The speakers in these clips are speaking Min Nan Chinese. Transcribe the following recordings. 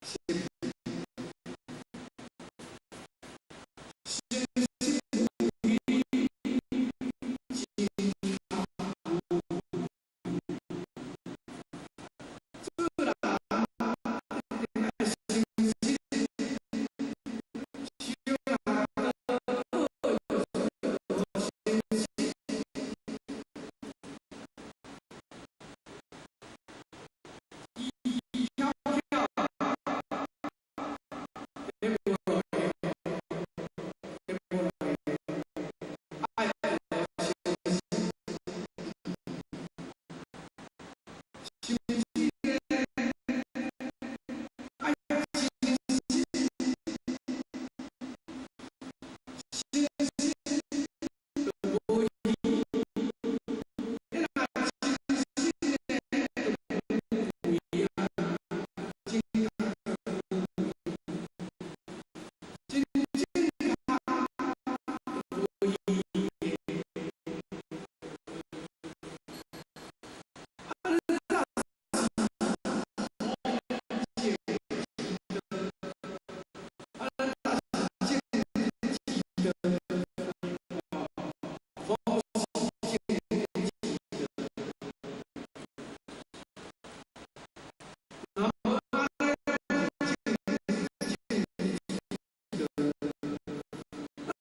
誠實無虛，真確無做人一定愛誠實，小人就是誠實。伊巧巧，這無路用，這無路用，愛誠實。甚至呢，愛誠實，誠實就無虛。你若誠實呢，就無偽啊，真確無真正確就無虛的。啊，咱早是正之道，啊，咱早是正之道，方是正之道。若無按呢，正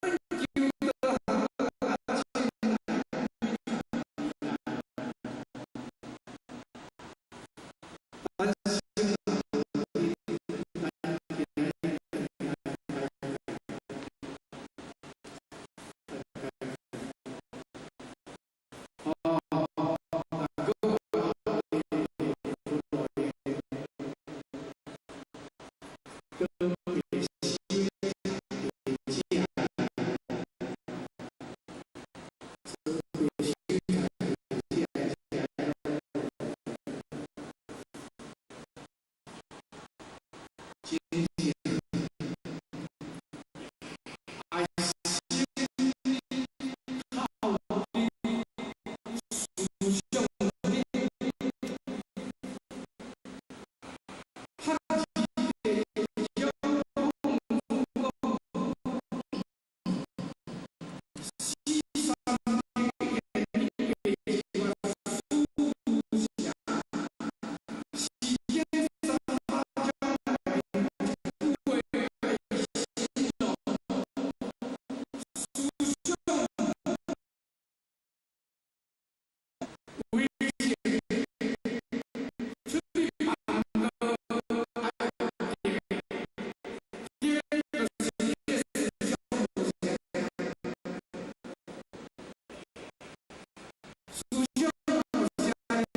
之道，咱求道學來，咱心若無咱今日開哦，若閣袂收財者，做袂收財者，真正愛心靠佇思想頂，學一個孔子講，四三一個思想，時間三百章內面一句話愛形容思想為情出去辦道愛這就是你的思想無啥，思想無啥做。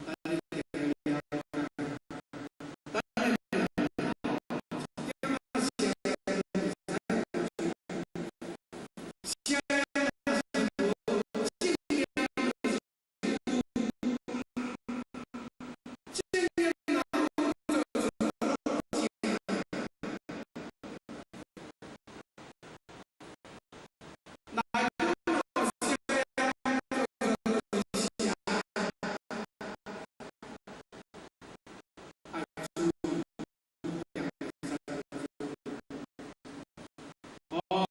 但是咱一定了解，咱的一點仔聲都袂使出，聲若是無正念就是有，正念若有就是正。來講聲就是邪，愛注意，哦，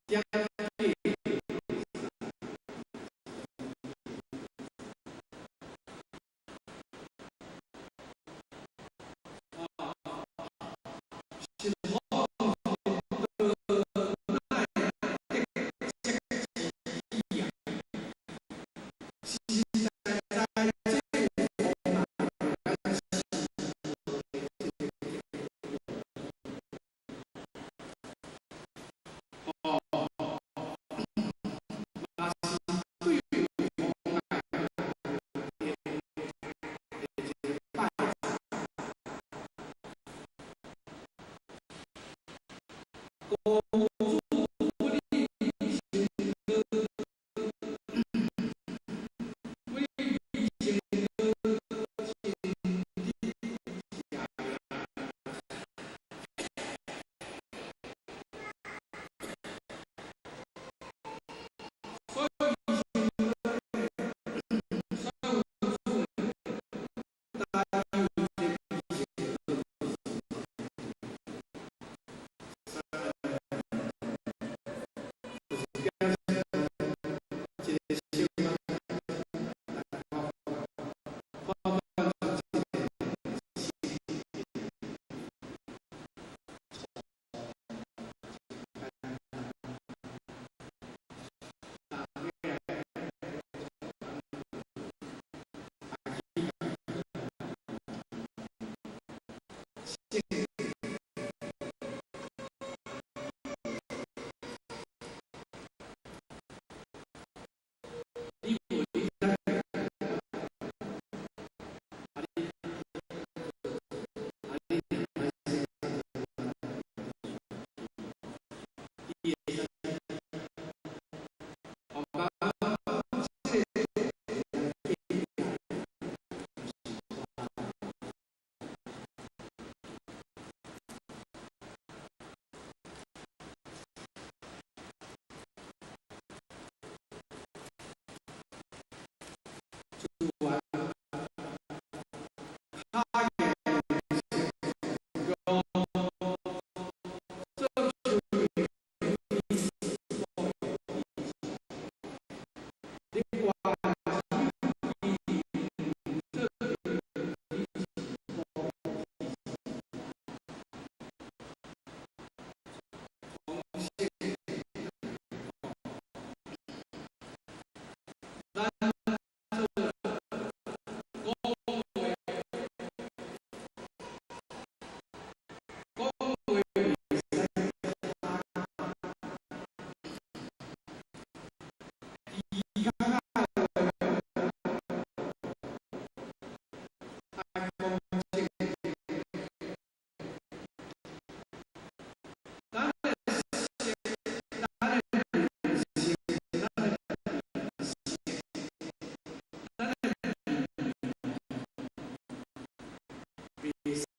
點假。是予倒來得則之意啊！實實在在，這有妨礙咱生活的這個結果。哦，嘛是對有妨礙的一個拜祭。公主不離身軀，不離身軀，親日食。所以所有主擔憂這個就是表示一個小可來判斷出這個心簡單，大家來去你無你知？啊你，啊你歹勢，伊會使，哦，講這個會使假，毋是我。做完，卡言用做球員你關做從小咱做講話，講話袂使豬較話，愛講正經。咱的咱的人生，咱的人生，咱的袂使假，哦，袂使假。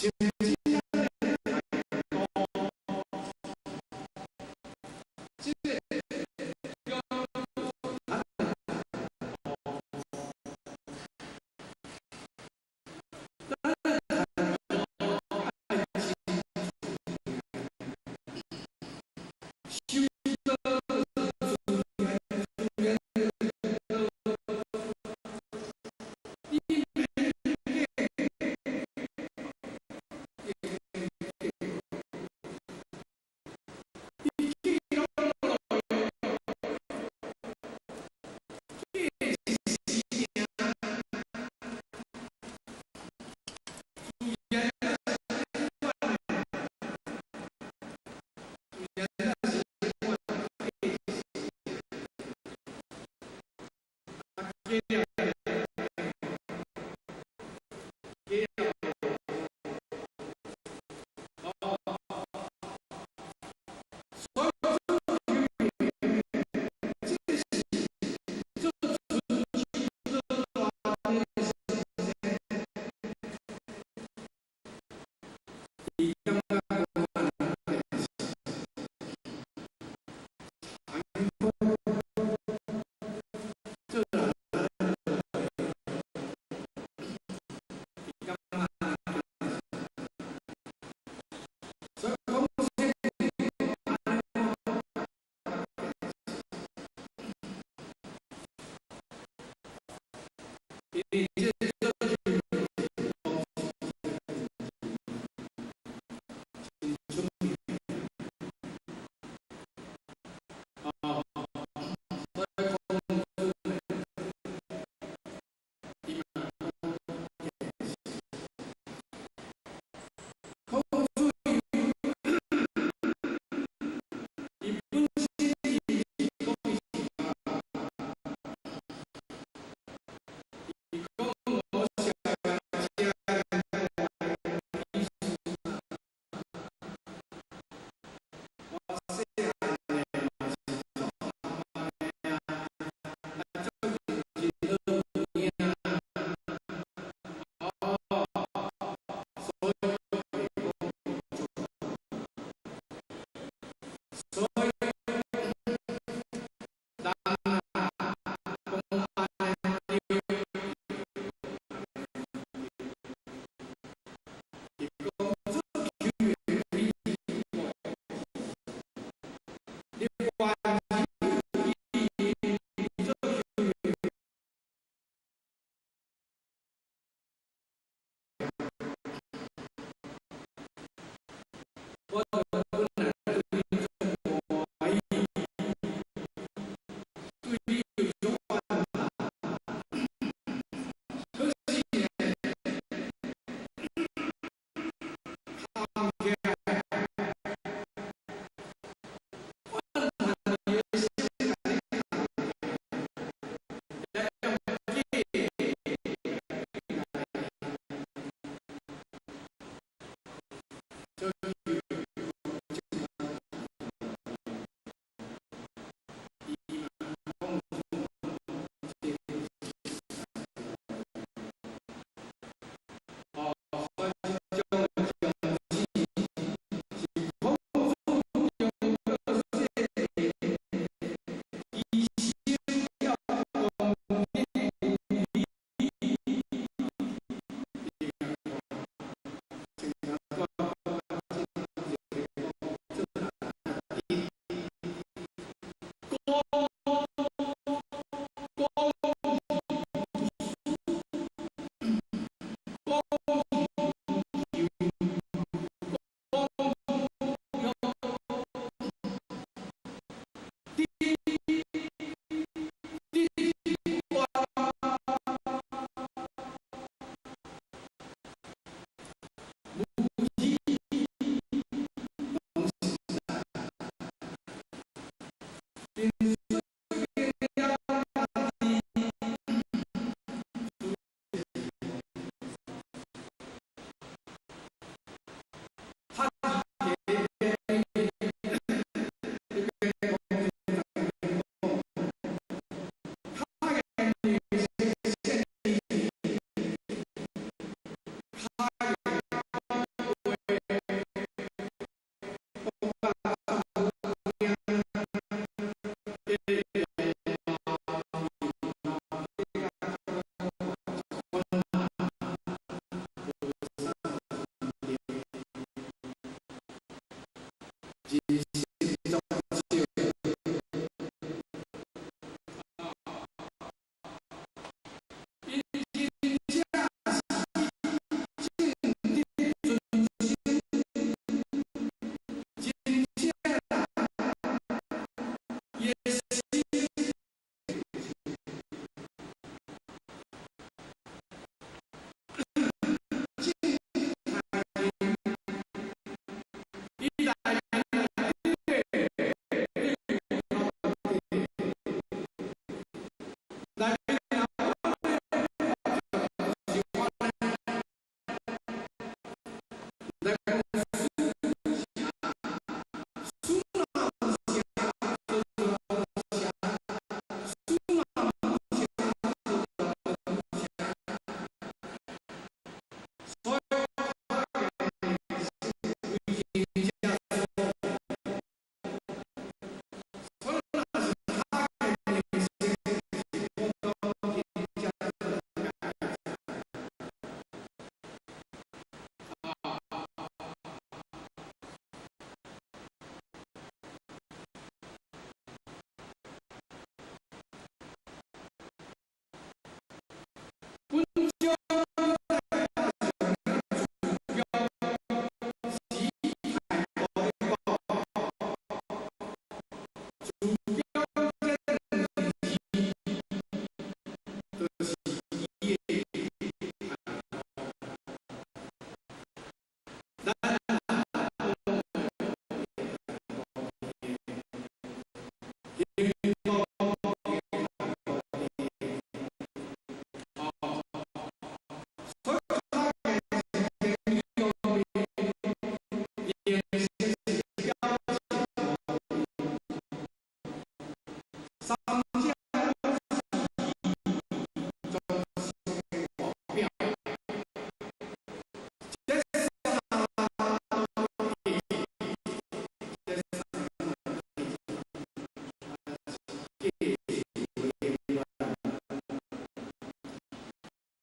人講的假，甚至咱的態度，這個中咱的態度，咱的態度愛真修道自然自然的，你免假，你去攏無路用，假一時爾，自然就是這款的，自然就是這款假一時爾，啊假了，假了，哦，所以這是做春秋做大的先生，伊感覺講按呢代誌，殘酷。為這個做球員是真出名。哦，所以孔子呢，伊嘛講見識。孔子伊本身伊是講伊是伊講我是遮意思我細漢呢嘛是做學問的啊，啊足認真好有影。哦，所以我袂講所以人啊講按呢對，伊講做球員比你願意做球員，我就本來對你足歡喜，對你有種怨嘆。可是呢，看起來怨嘆你的心共你來用假的來做球員，伊嘛講這哦，所以這種種子是孔子中到細伊先要講的理，你看，像我講這講講講求講得得無虛攏實在，並說明了家己較這邊較嚴較嚴人生足少。𪜶真正是正直純真，真正伊的心正伊內面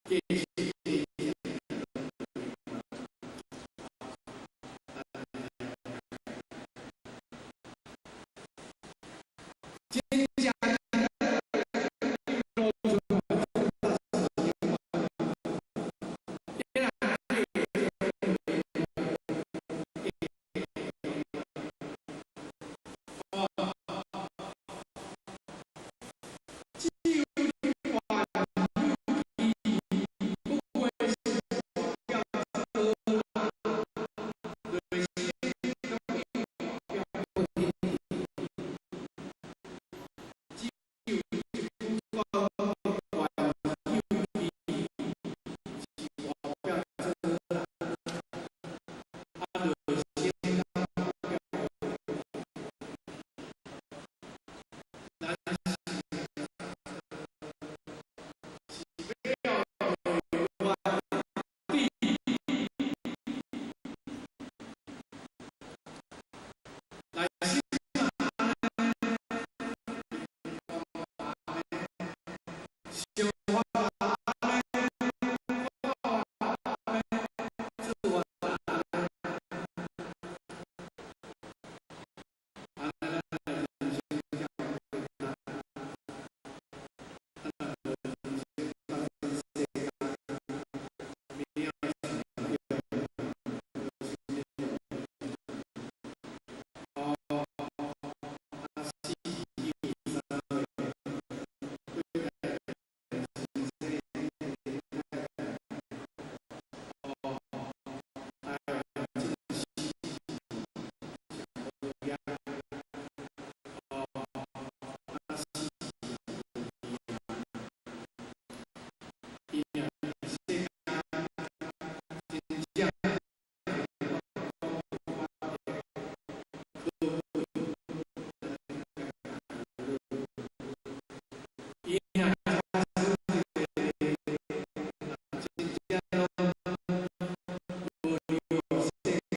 過一